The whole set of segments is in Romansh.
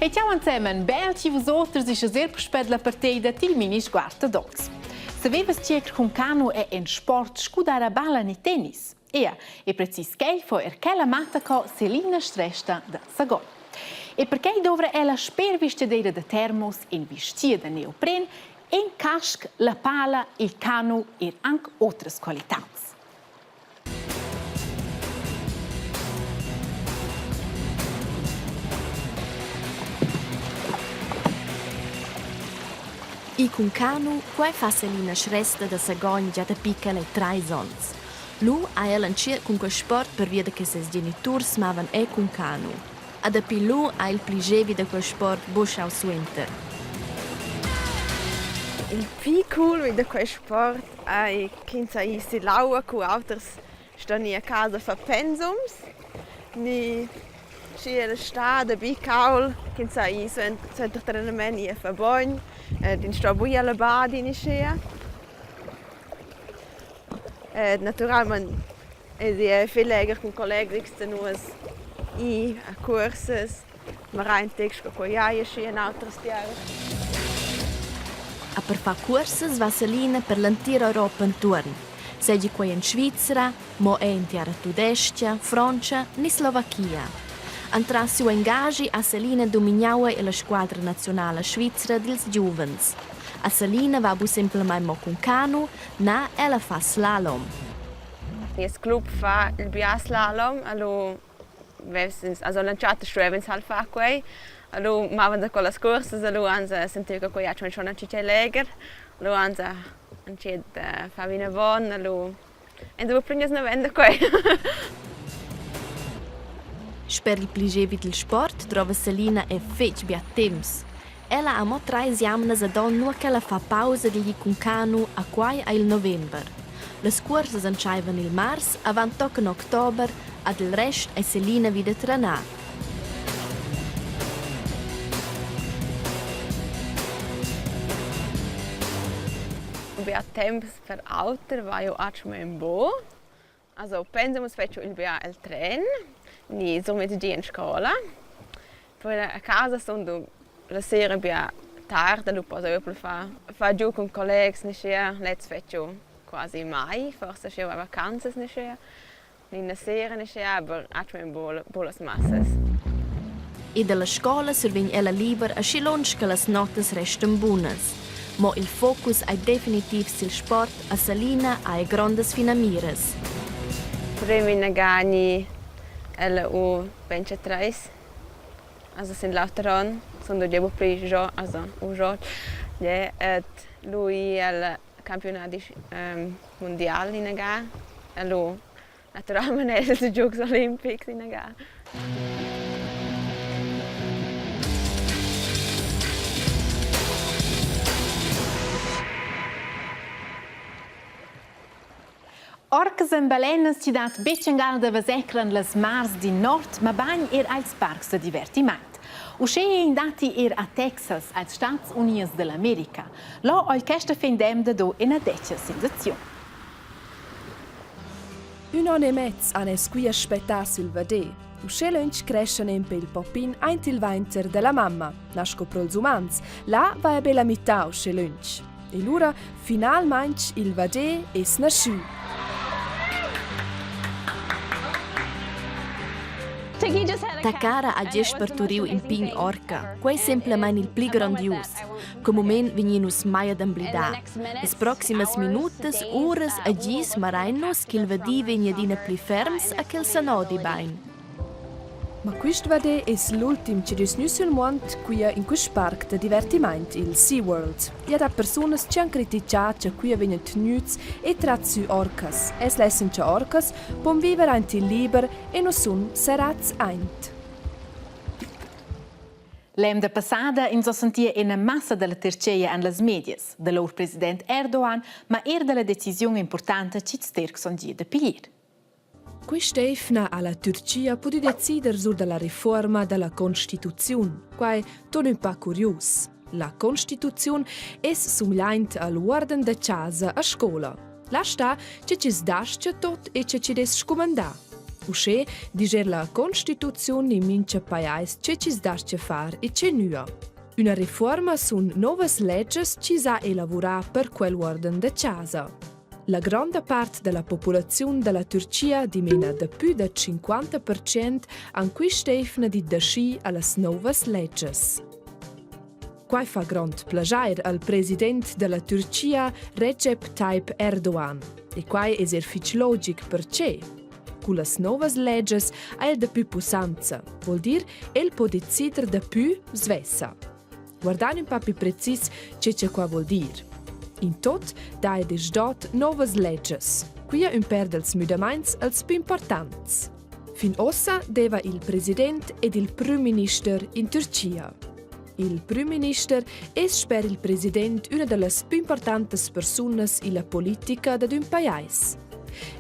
E ciao ensemen, bel chi vus oters ischa ser puspè la parteida til mini sguard ad oz. Savevas ti che cun canu è en sport scu dar a balla ni tennis? Ea, e precis quel fo er quella matta co Selina Stresta da Sagogn. E perquei dovra ella sper vistgadeira da termos in vistia da neopren, in casc, la pala, il canu ed anc otras qualitats. Ir cun canu, quai fa Selina Shrestha da Sagogn gia dapi ch'ella è trais onns. Lu ha ella entschiet cun quei sport pervia da che ses geniturs mavan era cun canu. E dapi lu ha il pli vi da quei sport buc schau suenter. Il pli cool vi da quei sport ei ch'ins sa ir sill'aua cu auters ston ir a casa a far pensums ni schi el stad bi cauld ch'ins sa ir suenter trenament ir a far bogn ed ins sto buc ir alla badi ni aschia. Ed naturalmein eisi era fetg legher cun collegas da nus ir a cuorsas Mara in tec sco quei ei aschi en autras tiaras. A per far cuorsas va Selina per l'entira Europa entuorn, seigi quei en Svizra, mo era en tiara tudestga, Frontscha ni Slovachia. Entras siu engaschi ha Selina dumignau ella squadra naziunala svizra dils giuvens. A Selina va bu semplamein mo cun canu, na ella fa slalom. Nies club fa il bia slalom, allo vessens, also l'entschatta stuevans halt far quei, allo mavan da quellas cursas, allo ans sentiu che quei ha schon schon tgei legher, allo ans entschiet a far vinavon, allo ins bu pli naven da quei. Sper il pli vid il sport drova Selina er fetg bia temps. Ella ha mo treis jamnas ad onn nua ch'ella fa pausa digl ir cun canu a quai ha il november. Las cuorsas entscheivan il mars avant tochen october ad il rest ei Selina vida trenar. Bia temps per auter va jeu atgnamein buc. Also pensum fetsch il bia el tren ni surmezdi en scola. Poi a casa sun la sera bia tard, lu poss jeu pli far far giu cun collegs ni schia, lez fetsch jeu quasi mai, forsa sch'jeu hai vacanzas ni schia, ni ina sera ni schia, aber atgnamein buc las massas. E dalla scola survegn ella liber aschi lunsch che las notas restan bunas. Mo il focus ei definitiv sil sport a Salina ha ei grondas finamiras. Premina Gani ella U 23 also sin l'auter onn sun jeu buc pli jo also u jo et lui el campiunadi mundial inaga e lu naturalmein els giugs olimpics inaga. Orcas en balenas chi dat betg angal da veser en las mars dil nord, mabain er als parcs da divertiment. Uschè datti er a Texas, als Stats Unids da l'America. Là ho questa fin d'emda do ina detga sensaziun. Ün on e mez han els quia spettà sül vadè. Uschè lönch creschan nempe il poppin aint il vainter da la mamma, na sco pro'ls umans. Là vaja be la mità uschè lönch. E lura finalmaing il vadè es naschü. Takara ha gest parturiu in pign orca. Quei ei semplamein il pli grondius. Quei mument vegnin nus mai ad emblidar. Las proximas minutas, uras e gis marein nus ch'il vadi vegn adina pli ferms e ch'el s'anodi bein. Ma quist vadè es l'ultim chi'd es gnü sül muond quia in quist parc da divertimaint, il SeaWorld. I ha dat persunas chi han critichà cha quia vegnan tgnüts e trats sü orcas. Els lessan cha orcas pon viver aint il liber e nu sun serrats aint. L'emda passada ins ho sentia ina massa dalla Tircheia en las medias, da lur president Erdogan, ma er dalla decisiun importanta ch'ils Tircs han gia da piglier. Quist'eivna ha la Türchia pudü decider sur da la refuorma da la constituziun. Quai tun ün pa curius. La constituziun es sumgliaint al uorden da chasa a scoula. Là sta che chi's das-cha tot e che chi'd es scumandà. Uschè disch eir la constituziun in mincha pajais che chi's das-cha far e che nua. Üna refuorma sun nouvas ledschas chi s'ha elavurà per quel uorden da chasa. La gronda part da la populaziun da la Türchia dimena dapü da 50% han quist'eivna dit da schi a las nouvas ledschas. Quai fa grond plaschair al president da la Türchia Recep Tayyip Erdogan. E quai es eir fich logic perche Cullas nouvas legias ha el dapü pussanza, voul dir el po decider dapü svessa. Guardain ün pa pü precis che cha qua voul dir. In tot dà ed sdot nouvas legias. Quia ün pêr dals müdamaints als pü importants. Fin ossa deva il president ed il prümminister in Türchia. Il prümminister es sper il president üna da las pü importantas persunas illa politica dad ün pajais.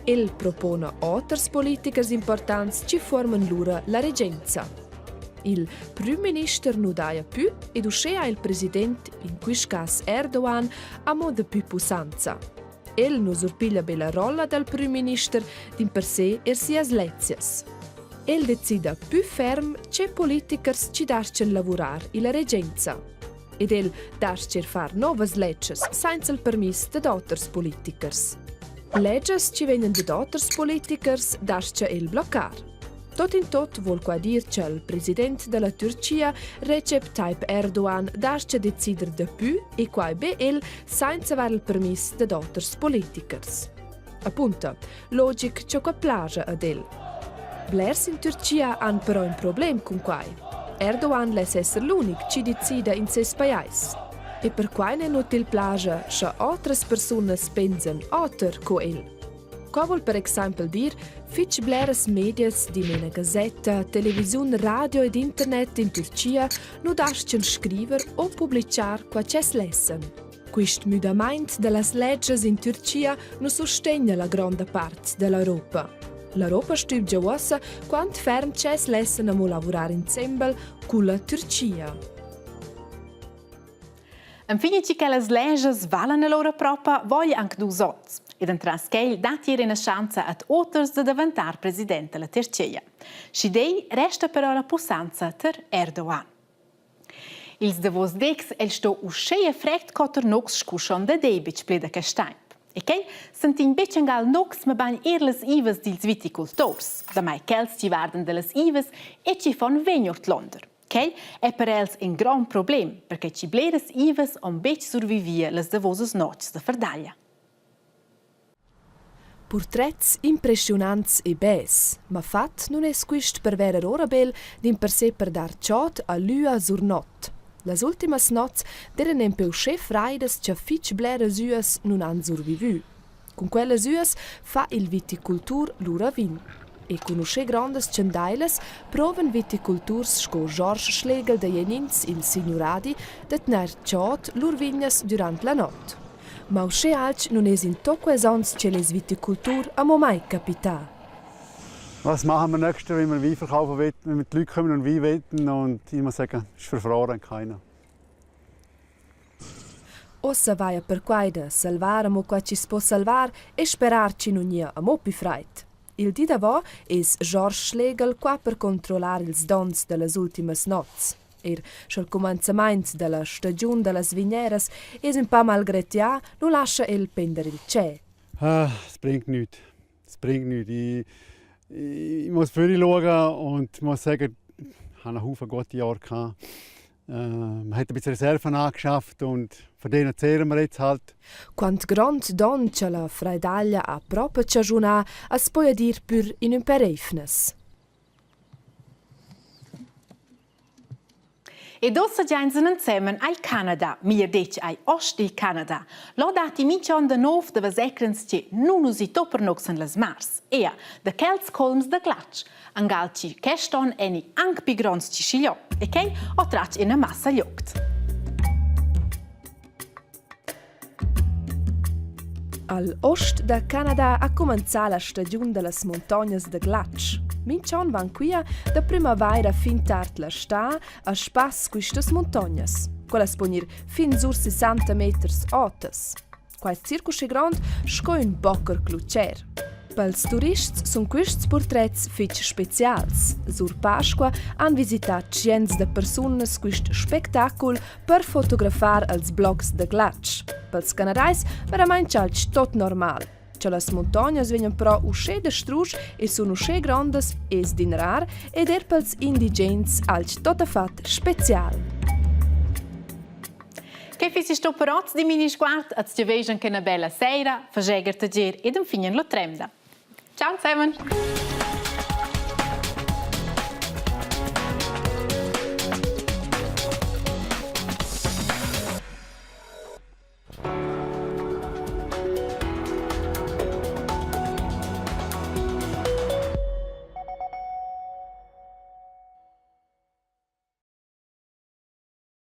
El propona oters politikers importants chi fuorman lura la regenza. Il prümminister nu daja pü ed uschea il president, in quist cas Erdogan, amo dapü pussanza. El nu surpiglia be la rolla dal prümminister, dimpersè eir sias lezias. El decida pü ferm che politikers chi das-chan lavurar illa regenza. Ed el das-cha eir far nouvas ledschas sainza il permiss dad oters politikers. Ledschas chi vegnan dad oters politikers das-cha el bloccar. Tot in tot vuol qua dir cha'l president da la Türchia Recep Tayyip Erdogan das-cha decider dapü e quai be el sainza avair il permiss dad oters politikers. Apunta, logic cha qua plaja ad el. Blers in Türchia han però ün problem cun quai. Erdogan less esser l'unic chi decida in seis pajais. E perquai n'è nu til plaja, scha otras persunas pensan oter co el. Qua vuol per exaimpel dir fich bleras medias dimena gazetta, televisiun, radio ed internet in Türchia nu das-chan scriver o publichar qua ch'els lessan. Quist müdamaint da las ledschas in Türchia nu sustegna la gronda part da l'Europa. L'Europa stübgia uossa quant ferm ch'els lessan amo lavurar insembel culla Türchia. Enfin che quellas legias valan allura propa, voglia anc dus onns. Ed entras quel datti er ina schanza ad oters da daventar president della Tirchia. Schi dei resta però la pussanza ter Erdogan. Ils davos decs el sto uscheia frect cotter nox scu schon da debit ple da quest temp. E quei sentin betg angal nox, mabain er las ivas dils viticultors, damai ch'els ci vardan dallas ivas e ci fan vegn ordlonder. Quei è per els in grond problem, perché ci bleras ivas han betg survivia las davosas notgs da ferdaglia. Purtrets impreschiunants e bels, ma fat nun es quist per verer ora bel, dimpersè per dar chod a l'üa sur not. Las ultimas nots d'eiran nempe uschè fraidas cha fich bleras üas nun han survivü. Cun quellas üas fa il viticultur lura vin. E cun uschè grondas chandailas provan viticulturs sco Georges Schlegel da Jenins il signuradi da tgnair chod lur vignas dürant la not. Ma uschè alch nun es in tot quels ons ch'el es viticultur amo mai capità. Was machen wir nächstes Jahr, wenn wir Wein verkaufen wollen, wenn die Leute kommen und Wein wollen und immer sagen, es ist verfroren, keiner. Uossa vaja perquai da salvar amo qua chi's po salvar e sperar chi nu gnia amo pü fraid. Il di davo es Georges Schlegel qua per controllar ils dons da las ultimas nots. Eir scha'l cumanzamaint da la stagiun da las vigneras es ün pa malgratià, nu lascha el pender il tschè. Ah, es bringt nichts. Es bringt nichts. Ich, ich muss vorher schauen und muss sagen, ich habe einen Haufen gute Jahre gehabt. Man hat ein bisschen Reserven angeschafft und von denen zehren wir jetzt halt. Quant grond don cha la fraidaglia ha propa chaschunà, as poja dir pür in ün pêr eivnas. Ed ussa giains ensemen al Canada, meglier detg agl ost dil Canada. Là datti minch'on da nov da vasecrens che nun usitò per nox en las mars. Ea, da quels colms da glatsch. Angal chi quest on eni anc pi gronds chi schigliò. E quei ho tratg ina massa gliogt. Al ost da Canada ha cumenzà la stagiun da las muntognas da glatsch. Minch'on van quia da prümavaira fin tard la stà a spass quistas muntognas. Quellas pon ir fin sur 60 meters otas. Quai es circa usché grond sco ün bocker clucher. Pels turists sun quists purtrets fich specials. Sur Pasqua han visità tschients da persunas quist spectacul per fotografar els blocs da glatsch. Pels Canadais veramaing alch tot normal. Cha las muntognas vegnan però uschè dastrusch e sun uschè grondas es d'inrar ed eir pels indigens alch tuottafat special. Che fissi sto per oz di Minisguard? Az giaveschan che una bella sera, fageger tagier ed infine la tremda. Ciao zusammen!